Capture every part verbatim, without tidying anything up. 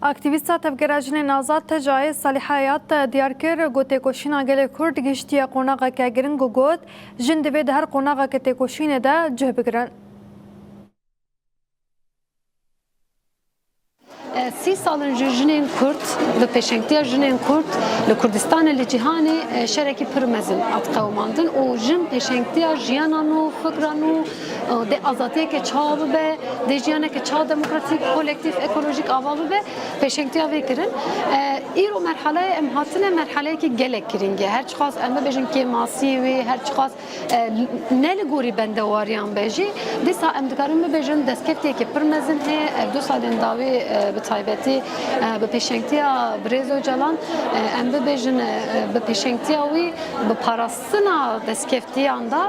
Aktîvîsta Tevgera Jinên Azad T C A'yê Salîha Yat diyar kir ku têkoşîna gelê Kurd gihiştiye qonaxeke giring û got, jin divê di her qonaxeke têkoşînê de cih bigirin. Sî sal in ji jinên Kurd, bi pêşengtiya jinên Kurd li Kurdistanê, li cîhanê, e, şerekî pir mezin hat qewimandin û jin pêşengtiya jiyanan û fikran û, e, dê azadiyeke çawa bibe, dê jiyaneke çawa demokratîk, kolektîf, ekolojîk ava bibe, pêşengtiya vê kirin. E, îro merhaleyê em hatine merhaleyekî gelek girîng e. Her çiqas em bibêjin kêmasiyê wê, her çiqas e, ne li gorî bendewariyan be jî, dîsa em dikarin bibêjin destkeftiyekî pir mezin heye. Ev du salên dawî, e, bi taybetî, e, bi pêşengtiya birêz Ocalan, e, em bibêjin, e, bi pêşengtiya wî, bi parastina destkeftiyan de,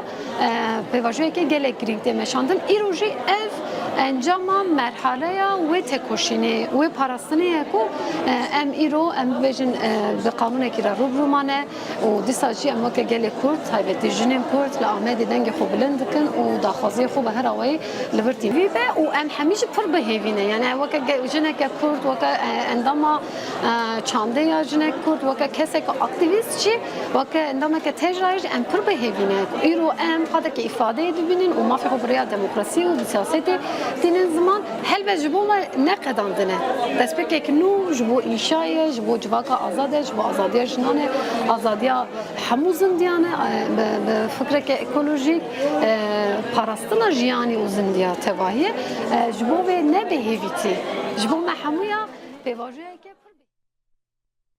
e, pêvajoyeke gelek girîng tê meşandin. Îro jî ev encama merhaleya wê têkoşînê, wê parastinê ye ku, e, em îro, em bibêjin, e, bi qanûnekî re rû bi rû mane. Û dîsa jî em weke gelê Kurd, taybetî jinên Kurd li Amedê dengê xwe bilind dikin û daxwaziyê xwe bi her awayî li vir tî. Vî be û em hemî jî pir bi hêvî ne. Yani weke ge- jineke Kurd, weke, e, endama, e, çandê ya jinek Kurd, weke keseke aktîvîst jî, weke endameke T C A'yê jî em pir bi hêvî ne. Îro em qadeke îfadeyê dibînin û mafê xwe bi rêya demokrasiyê û bi siyasetê tînin ziman. Helbet ji bo me ne qedandin e. Destpêkek nû ji bo înşayê, ji bo civaka azad e, ji bo azadiya jinan e, azadiya hemû zindiyan e, e, bi, bi fikreke ekolojîk, e, parastina jiyanî û zindiya tevahî ye. E, ji bo vê ne bêhêvîtî, ji bo me hemûya pêvajoyeke